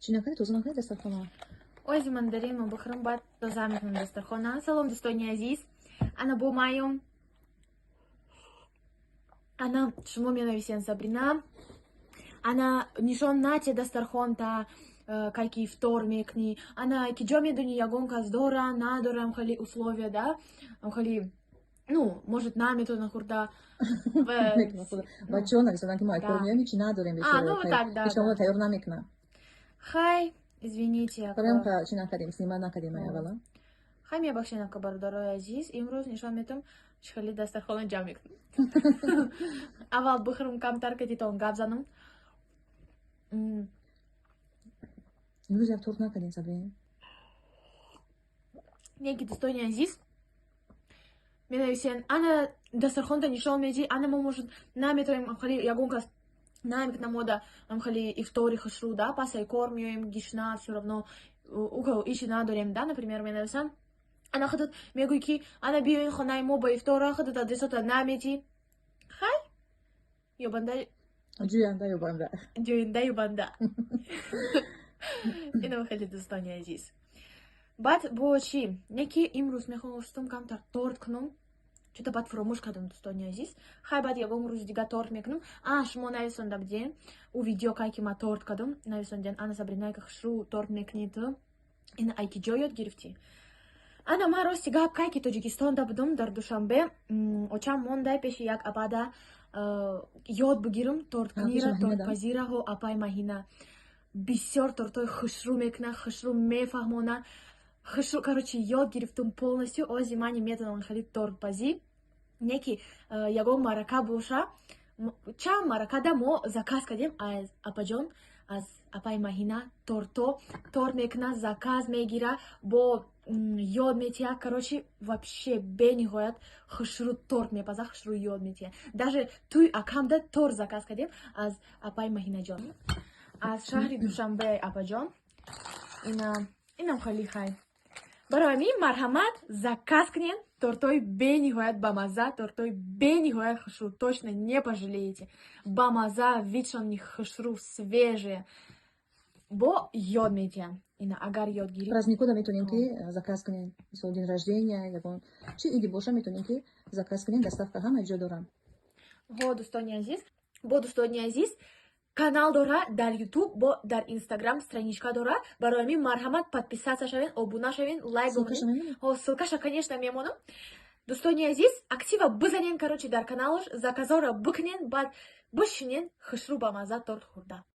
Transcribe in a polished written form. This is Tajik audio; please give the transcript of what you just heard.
Чӣ накардӣ, тоза накардӣ дастархона? Ози мандарин бихӯрам, баъд тоза мекунам дастархона. Салом, дӯстони азиз. Ана бо маем. Ана шумо менависен: «Сабрина, ана нишон нате дастархонта, кай ки ифтор мекунӣ». Ана ки ҷо медонӣ, ягон кас дора, надорам, хеле условия да, хеле, ну, может, наметавона хӯрда. Бачаҳо нависоданд, ки мо ай кор меоем, ҳечи надорем. Ну так да. Ҳеч омода тайёр намекунам. Хай, извините. Бароям чӣ накардем, снимать накардем ай аввала. Хай, мебахшед, ака, бародарои азиз. Имрӯз нишон метам, чӣ хеле дастархона ҷамъ мекунам. Аввал бихӯрам камтар, катитон гап занам. Имрӯз як торт накардем, Сабрин. Неки, дӯстони азиз, менависен: «Ана дастархонта нишон медиҳӣ». Ана мо, может, наметавонем, хеле ягон кас намекунам мода хеле ифтори хушрӯ да, пас ай кор меоем, гишна, всё равно иши надорем да. Например, менависам: «Ана худат мегӯӣ, ки ана биёин хонаи мо ба ифтора, худат адресота наметӣ». Хай, ёбанда. Ҷӯянда ёбанда. Ҷӯянда ёбанда. Инам хеле, дӯстони азиз. Баъд бо чӣ не, ки имрӯз мехостум камтар торт кунам, чӯта баъд фуромӯш кардам, дӯстони азиз. Хай, баъд ягон рӯзи дига торт мекунам. А шумо нависонда будем, ӯ видео, кай ки ма торт кардам, нависондиан: «Ана, Сабринайка, хушрӯ торт мекунӣ ту, ина ай ки ҷо ёд гирифтӣ?» Ана ман, рости гап, кай ки Тоҷикистонда будум, дар Душанбе, очам мондай пеши як апада ёд бигирам торткунира, тортпазираҳо. Апай Маҳина бисёр тортҳои хушрӯ мекунад, хушрӯ мефаҳмона, хушрӯ. Короче, ёд гирифтум полностью. Ози мани метавонам хеле тортпазӣ. Не ки ягон маърака боша, чанд маъракада мо заказ кардем аз апаҷон, аз апаи Маҳина торто. Торт мекуна, заказ мегира, бо ёд метиҳад. Короче, вообще бениҳоят хушрӯ торт мепаза, хушрӯ ёд метиҳад. Даже туй акамда торт заказ кардем аз апаи Маҳинаҷон, аз шаҳри Душанбе апаҷон. Ина инам хеле. Хай, барои ҳамин марҳамат, заказ кунед тортҳои бениҳоят бамазза, тортҳои бениҳоят хушрӯ, точно не пожалеете. Бамазза, вид шон хушрӯ, свежие, бо ёд метиҳам. Ина агар ёд гирӣ. Праздник ода метавонем ки заказ кунем, мисол, день рождения, ягон чи иди боша, метавонем ки заказ кунем, доставка ҳама ҷо дорам. Ҳо, дӯстони азиз, бо дӯстони азиз, канал дора дар Ютуб, бо дар Инстаграм страничка дора. Барои ҳамин марҳамат, подписаться шавен, обуна шавен, лайк бомонед. Ҳо, ссылка ша, конечно, мемонам. Дӯстони азиз, актива бизанен, короче, дар каналаш заказора бикунен, баъд бишинен, хушрӯ, бамазза торт хӯрда.